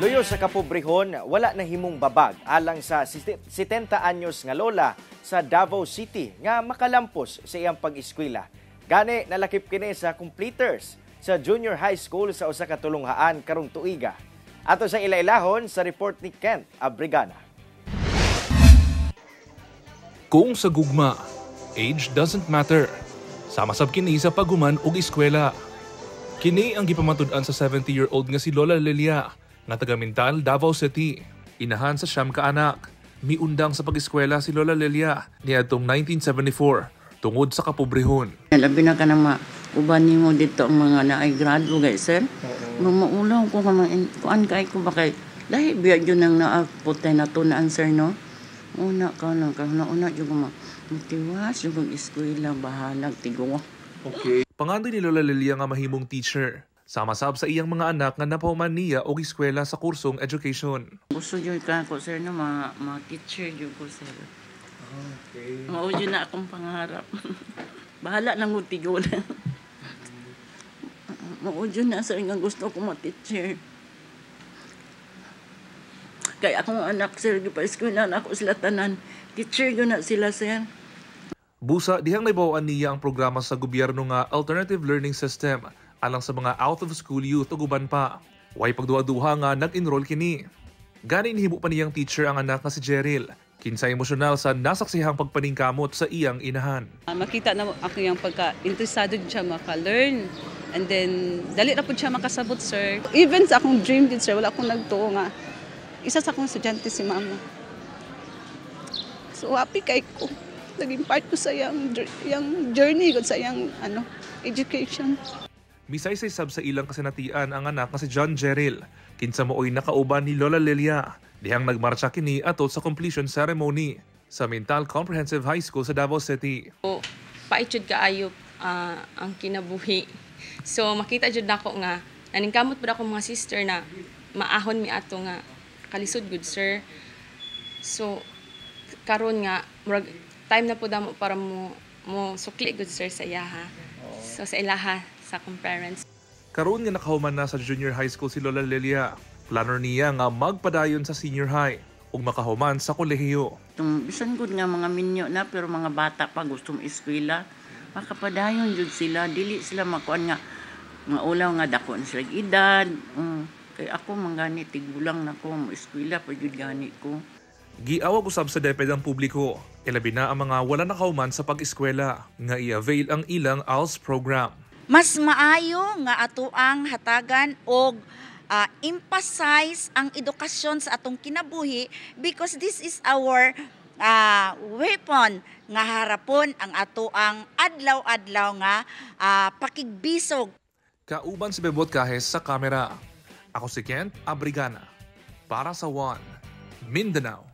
Luyo sa kapobrehon, wala nahimong babag alang sa 70 anyos nga lola sa Davao City nga makalampos sa iyang pag-eskwela. Gani nalakip kini sa completers sa junior high school sa usa ka tulunghaan karong tuiga. Ato sa ilailahon sa report ni Kent Abrigana. Kung sa gugma, age doesn't matter. Sama sab kini sa paghuman og eskwela. Kini ang gipamatud-an sa 70-year-old nga si Lola Lilia nga taga Mintal, Davao City. Inahan sa 9 ka anak. Miundang sa pag-eskwela si Lola Lilia niadtong 1974 tungod sa kapobrehon. Labi na ka na ma uban nimo dito ang mga naay grado gay, sir. Maulaw ko ka mga kuan kay ko ba kay lahi biya jud nang naapotay na to na answer, no. Una ka na ka na una jud ko ma mutiwas jud kog eskwela, bahalag tiguwa. Pangandoy ni Lola Lilia nga mahimong teacher. Sama sab sa iyang mga anak nga napahuman niya og eskwela sa kursong education. Gusto jud ka ko, sir, no, ma teacher jud ko, sir. Okay. Mao jud na akong pangarap. Bahala nang tigo na. Mao jud na, sir, nga gusto ko ma-teacher. Kay akong anak, sir, gipa-eskwela na ako sila tanan. Teacher gyud na sila, sir. Busa dihang nahibaw-an niya ang programa sa gobyerno nga Alternative Learning System alang sa mga out of school youth ug uban pa. Way pagduha-duha nga nag-enroll kini. Gani nihimo pa niyang teacher ang anak nga si Jeril. Kinsa emosyonal sa nasaksihang pagpaningkamot sa iyang inahan. Makita na ako yung pagka-interesado din siya maka-learn. And then, dali na po siya makasabot, sir. Even sa akong dream din, sir, wala akong nagtuo nga isa sa akong estudyante si mama. So, happy kay ko. Naging part ko sa iyang journey, sa iyang ano, education. Misaysay sab sa ilang kasinatian ang anak nga si John Jeril. Kinsa mooy nakauban ni Lola Lilia. Dihang nagmarcha kini atol sa completion ceremony sa Mintal Comprehensive High School sa Davao City. Pait jud kaayo ang kinabuhi. So makita jud nako nga naningkamot pud ako mga sister na maahon mi ato nga kalisod gud, sir. So karon nga murag time na pud namo para mo sukli gud, sir, sa iyaha. So sa ilaha, sa akong parents. Karon nga nakahuman na sa junior high school si Lola Lilia, plano niya nga magpadayon sa senior high ug makahuman sa kolehiyo. Tung bisan gud nga mga minyo na pero mga bata pa gustong eskwela, makapadayon jud sila, dili sila makuan nga maulaw nga dako na sila edad. Kay ako man gani, tigulang na ko, mo eskwela pa jud gani ko. Giawag usab sa DepEd ang publiko, ilabi na ang mga wala nakahuman sa pag-eskwela nga i-avail ang ilang ALS program. Mas maayo nga atoang hatagan og emphasize ang edukasyon sa atong kinabuhi because this is our weapon nga harapon ang atoang adlaw-adlaw nga pakigbisog. Kauban si Bebot Cajes sa kamera. Ako si Kent Abrigana. Para sa One, Mindanao.